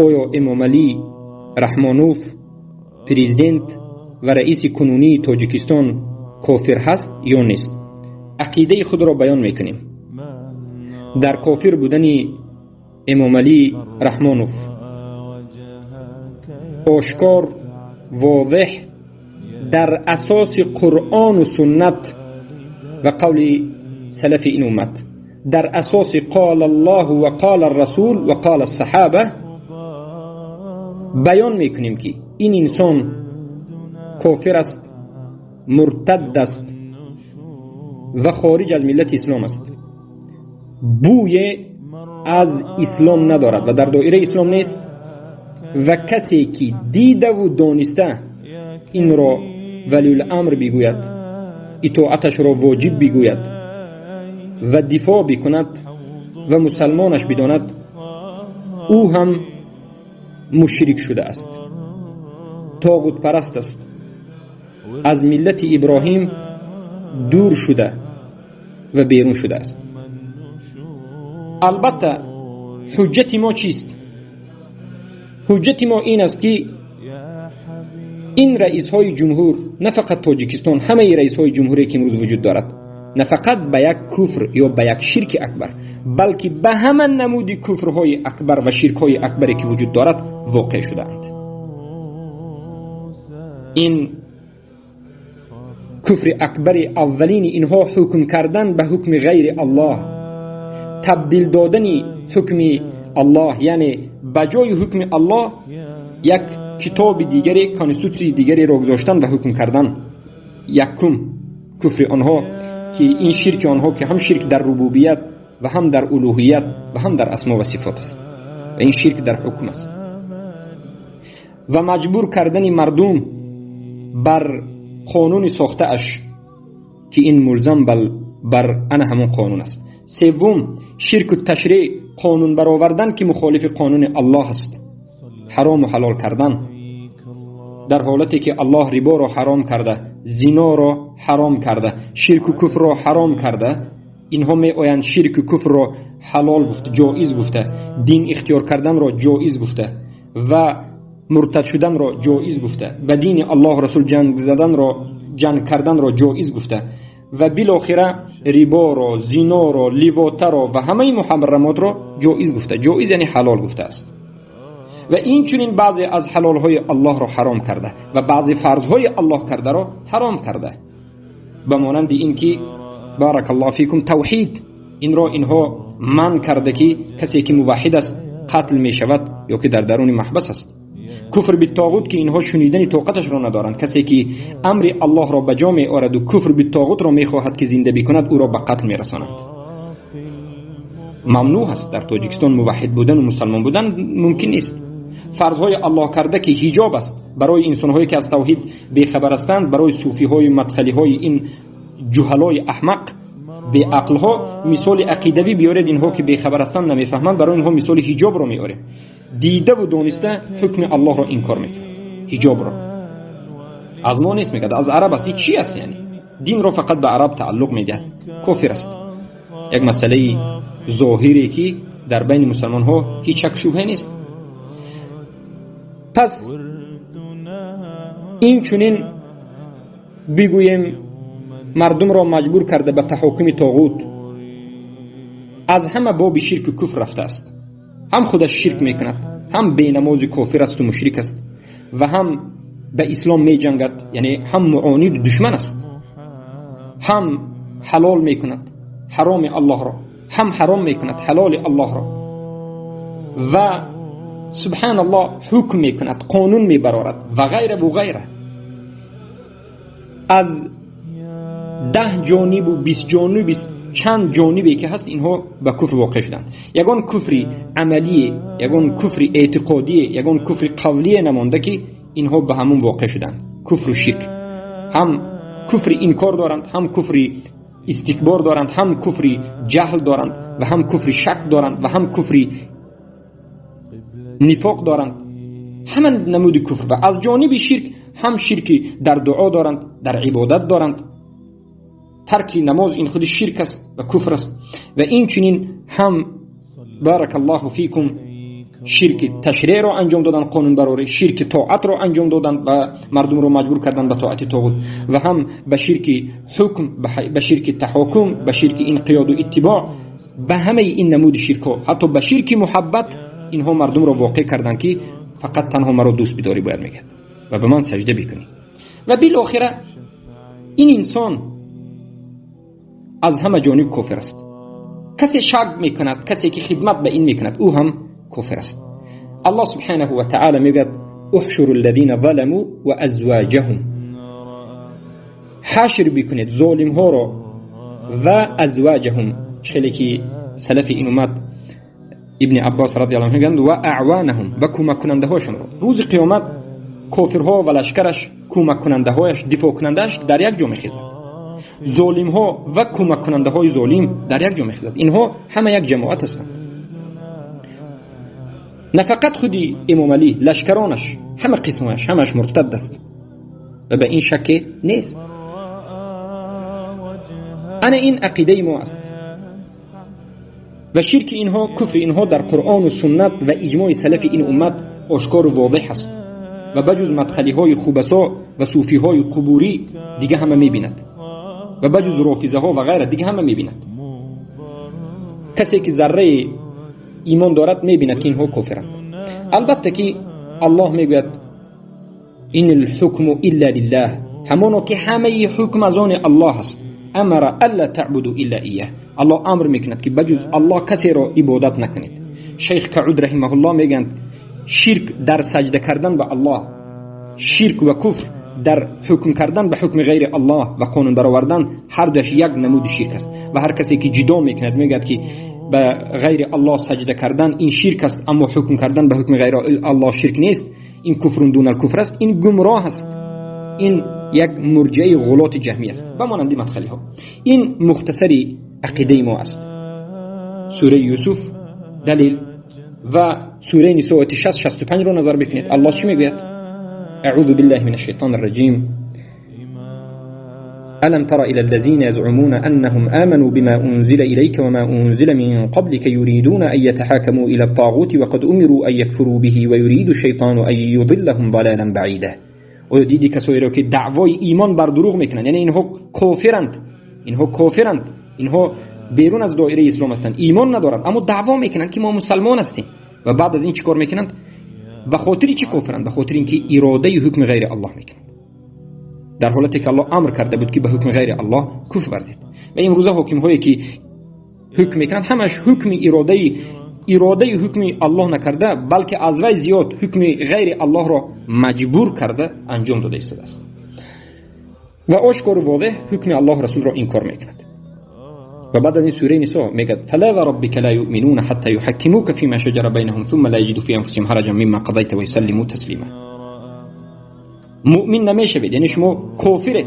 Оё Эмомалӣ Раҳмонов, президент ва раиси кунунии Тоҷикистон, кофир ҳаст ё нест? Ақидаи худро баён мекунем. Дар кофир будани Эмомалӣ Раҳмонов ошкор, возеҳ, дар асоси Қуръону суннат ва қавли салафи ин уммат, дар асоси қол Аллоҳу ва қол Расул ва қол саҳоба баён мекунем, ки ин инсон кофир аст, муртад аст ва хориҷ аз миллати ислом аст, бӯе аз ислом надорад ва дар доираи ислом нест. Ва касе ки дидаву дониста инро валиюламр бигӯяд, итоаташро воҷиб бигӯяд ва дифоъ бикунад ва мусалмонаш бидонад, ӯ ҳам мушрик шудааст, тоғутпараст аст, аз миллати Иброҳим дур шуда ва берун шудааст. Албатта, ҳуҷҷати мо чист? Ҳуҷҷати мо ин аст, ки ин раисҳои ҷумҳур, на фақат Тоҷикистон, ҳамаи раисҳои ҷумҳуре ки имрӯз вуҷуд дорад, на фақат ба як куфр ё ба як ширки акбар, балки ба ҳама намуди куфрҳои акбар ва ширкҳои акбаре ки вуҷуд дорад, воқеъ шудаанд. Ин куфри акбари аввалини инҳо ҳукм кардан ба ҳукми ғайри Аллоҳ, табдил додани ҳукми Аллоҳ, яъне ба ҷои ҳукми Аллоҳ як китоби дигаре, конститутсияи дигареро гузоштан ва ҳукм кардан. Якум куфри онҳо, ки ин ширки онҳо, ки ҳам ширк дар рубубият ва ҳам дар улуҳият ва ҳам дар асмо ва сифот аст ва ин ширк дар ҳукм аст, ва маҷбур кардани мардум бар қонуни сохтааш, ки ин мулзам бар ана ҳамон қонун аст. Севум, ширку ташриъ, қонун баровардан, ки мухолифи қонуни Аллоҳ аст, ҳарому ҳалол кардан дар ҳолате ки Аллоҳ риборо ҳаром карда, зиноро ҳаром карда, ширку куфрро ҳаром карда. Инҳо меоянд, ширку куфрро ҳалол гуфта, ҷоиз гуфта, дин ихтиёр карданро ҷоиз гуфта ва муртад шуданро ҷоиз гуфта, ба дини Аллоҳ, Расул ҷанг заданро, ҷанг карданро ҷоиз гуфта ва билохира риборо, зиноро, ливотаро ва ҳамаи муҳаррамотро ҷоиз гуфта, ҷоиз яъне ҳалол гуфтааст, ва инчунин баъзе аз ҳалолҳои Аллоҳро ҳаром карда ва баъзе фарзҳои Аллоҳ кардаро ҳаром карда, ба монанди ин ки, баракаллоҳу фикум, тавҳид. Инро инҳо манъ карда, ки касе ки муваҳҳид аст, қатл мешавад ё ки дар даруни маҳбас аст. Куфр биттоғут, ки инҳо шунидани тоқаташро надоранд. Касе ки амри Аллоҳро ба ҷо меораду куфр биттоғутро мехоҳад ки зинда бикунад, ӯро ба қатл мерасонанд. Мамнӯъ аст дар Тоҷикистон муваҳҳид будану мусалмон будан мумкин нест. Фарзҳои Аллоҳ карда, ки ҳиҷоб аст, барои инсонҳое ки аз тавҳид бехабар ҳастанд, барои суфиҳою мадхалиҳои ин ҷуҳалои аҳмақ, беақлҳо мисоли ақидавӣ биёред. Инҳо ки бехабар ҳастанд, намефаҳманд, барои инҳо мисоли ҳиҷобро меорем. Дидаву дониста ҳукми Аллоҳро инкор мекунад, ҳиҷобро аз мо нест мегӯяд, аз араб аст. Чи аст? Яъне динро фақат ба араб тааллуқ медиҳад, кофир аст. Як масъалаи зоҳире, ки дар байни мусалмонҳо ҳеҷ шак шубҳе нест. Пас инчунин бигӯем, мардумро маҷбур карда ба таҳокуми тоғут, аз ҳама боби ширку куфр рафтааст. Ҳам худаш ширк мекунад, ҳам бенамози кофир асту мушрик аст ва ҳам ба ислом меҷангад, яъне ҳам муониду душман аст, ҳам ҳалол мекунад ҳароми Аллоҳро, ҳам ҳаром мекунад ҳалоли Аллоҳро ва, субҳаналлоҳ, ҳукм мекунад, қонун мебарорад ва ғайра ву ғайра. Аз 10 ҷонибу 20 ҷониби, чанд ҷонибе ки ҳаст, инҳо ба куфр воқеъ шуданд. Ягон куфри амалие, ягон куфри эътиқодие, ягон куфри қавлие намонда, ки инҳо ба ҳамун воқеъ шуданд. Куфру ширк, ҳам куфри инкор доранд, ҳам куфри истикбор доранд, ҳам куфри ҷаҳл доранд ва ҳам куфри шак доранд ва ҳам куфри нифоқ доранд, ҳама намуди куфр. Ва аз ҷониби ширк ҳам ширки дар дуо доранд, дар ибодат доранд, тарки намоз ин худи ширк аст ва куфр аст, ва инчунин ҳам, баракаллоҳу фикум. ширки ташриъро анҷом доданд, қонунбарорӣ, ширки тоатро анҷом доданд ва мардумро маҷбур карданд ба тоати тоғут, ва ҳам ба ширки ҳукм, ба ширки таҳокум, ба ширки инқиёду иттибоъ, ба ҳамаи ин намуди ширкҳо, ҳатто ба ширки муҳаббат инҳо мардумро воқеъ карданд ки фақат танҳо маро дӯст бидорӣ бояд мегӯяд ва ба ман саҷда бикунӣ. Ва билохира ин инсон аз ҳама ҷониб кофир аст. Касе шак мекунад, касе ки хидмат ба ин мекунад, ӯ ҳам кофир аст. Аллоҳ субҳанаҳу ва таъала мегӯяд: احشروا الذین ظلموا وازواجهم. ҳашр бикунед золимҳоро ва ازواجهم. خیلی که سلف این امت ابن عباس رضی الله عنه میگن و اعوانهم و کمک کننده هاشون رو. روز قیامت کافرها و لشکرش، کمک کننده هایش، دفاع کنندهش در یک جا میخیزد. ظالم ها و کمک کننده های ظالم در یک جا میخیزد. اینها همه یک جماعت هستند. نه فقط خودی امام علی، لشکرانش، همه قسمش، همش مرتد است و به این شک نیست. انا این عقیده ما است و شرک اینها، کفر اینها در قرآن و سنت و اجماع سلف این امت آشکار و واضح است و بجز مدخلی های خوبسا و صوفی های قبوری دیگه همه میبیند و بجز رافضه ها و غیره دیگه همه میبیند. کسی که ذره ایمان دارد میبیند که اینها کافرند. البته که الله میگوید این الحکم الا لله، همانا که همه حکم از آن الله است. امر الا تعبدوا الا ایاه، الله امر میکند که بجز الله کسی را عبادت نکنید. شیخ کعود رحمه الله میگند شرک در سجده کردن به الله، شرک و کفر در حکم کردن به حکم غیر الله و قانون برآوردن، هر دوش یک نمود شرک است. و هر کسی که جدا میکند میگد که به غیر الله سجده کردن این شرک است، اما حکم کردن به حکم غیر الله شرک نیست، این کفر دون الکفر است، این گمراه است، این یک مرجعه غلات جهمی است و مانند مدخلی ها. این مختصری عقیده ما است. سوره یوسف دلیل و سوره نساء آیه 60-65 رو نظر بکنید. الله چی میگوید؟ اعوذ بالله من الشیطان الرجیم. ألم تر إلى الذين يزعمون أنهم آمنوا بما أنزل إليك وما أنزل من قبلك يريدون أن يتحاكموا إلى الطاغوت وقد أمروا أن يكفروا به ويريد الشيطان أن يضلهم ضلالا بعيدا. آیا دیدی کسایی را که دعوای ایمان بر دروغ میکنند؟ یعنی اینها کافرند، اینها کافرند، اینها بیرون از دایره اسلام هستند، ایمان ندارند، اما دعوا میکنند که ما مسلمان هستیم. و بعد از این چیکار میکنند؟ به خاطر چی کافرند؟ به خاطر اینکه اراده حکم غیر الله میکنند، در حالتی که الله امر کرده بود که به حکم غیر الله کفر ورزید. و امروزه حاکم هایی که حکم میکنند همش حکم اراده حکم الله نکرده، بلکه از وی زیاد حکم غیر الله را مجبور کرده انجام داده ایستاده است و آشکار و واضح حکم الله رسول را انکار میکند. و بعد از این سوره نساء میگه فلا وربك لا يؤمنون حتى يحكموك فيما شجر بينهم ثم لا يجدوا في انفسهم حرجا مما قضيت ويسلموا تسليما. مؤمن نمیشوید، یعنی شما کافرید،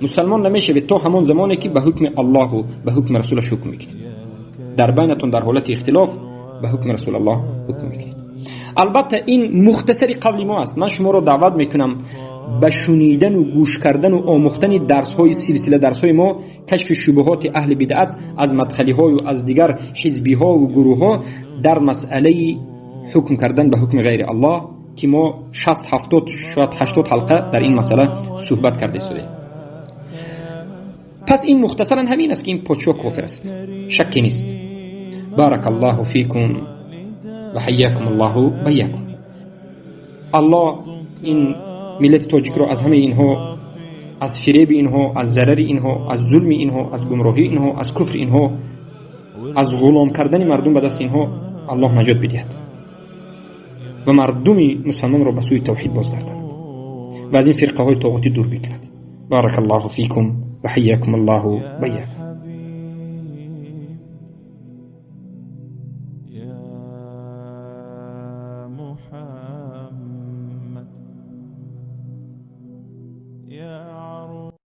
مسلمان نمیشوید تا همان زمانی که به حکم الله و به حکم رسولش حکم میکنید. در بینتون در حالت اختلاف به حکم رسول الله حکم میکنید. البته این مختصری قول ما است. من شما را دعوت میکنم به شنیدن و گوش کردن و آموختن درس های سلسله درس های ما، کشف شبهات اهل بدعت از مدخلی های و از دیگر حزبی ها و گروه ها در مسئله حکم کردن به حکم غیر الله که ما 60 70 شاید 80 حلقه در این مسئله صحبت کرده شده. پس این مختصرا همین است که این پادشاه کافر است، شکی نیست. بارک الله فیکم و حیاکم الله بیاکم. الله این ملت تاجیک را از همه اینها، از فریب اینها، از ضرر اینها، از ظلم اینها، از گمراهی اینها، از کفر اینها، از غلام کردن مردم به دست اینها الله نجات بدهد و مردم مسلمان را به سوی توحید بازگرداند و از این فرقه های طاغوتی دور بکند. بارک الله فیکم و حیاکم الله بیاکم.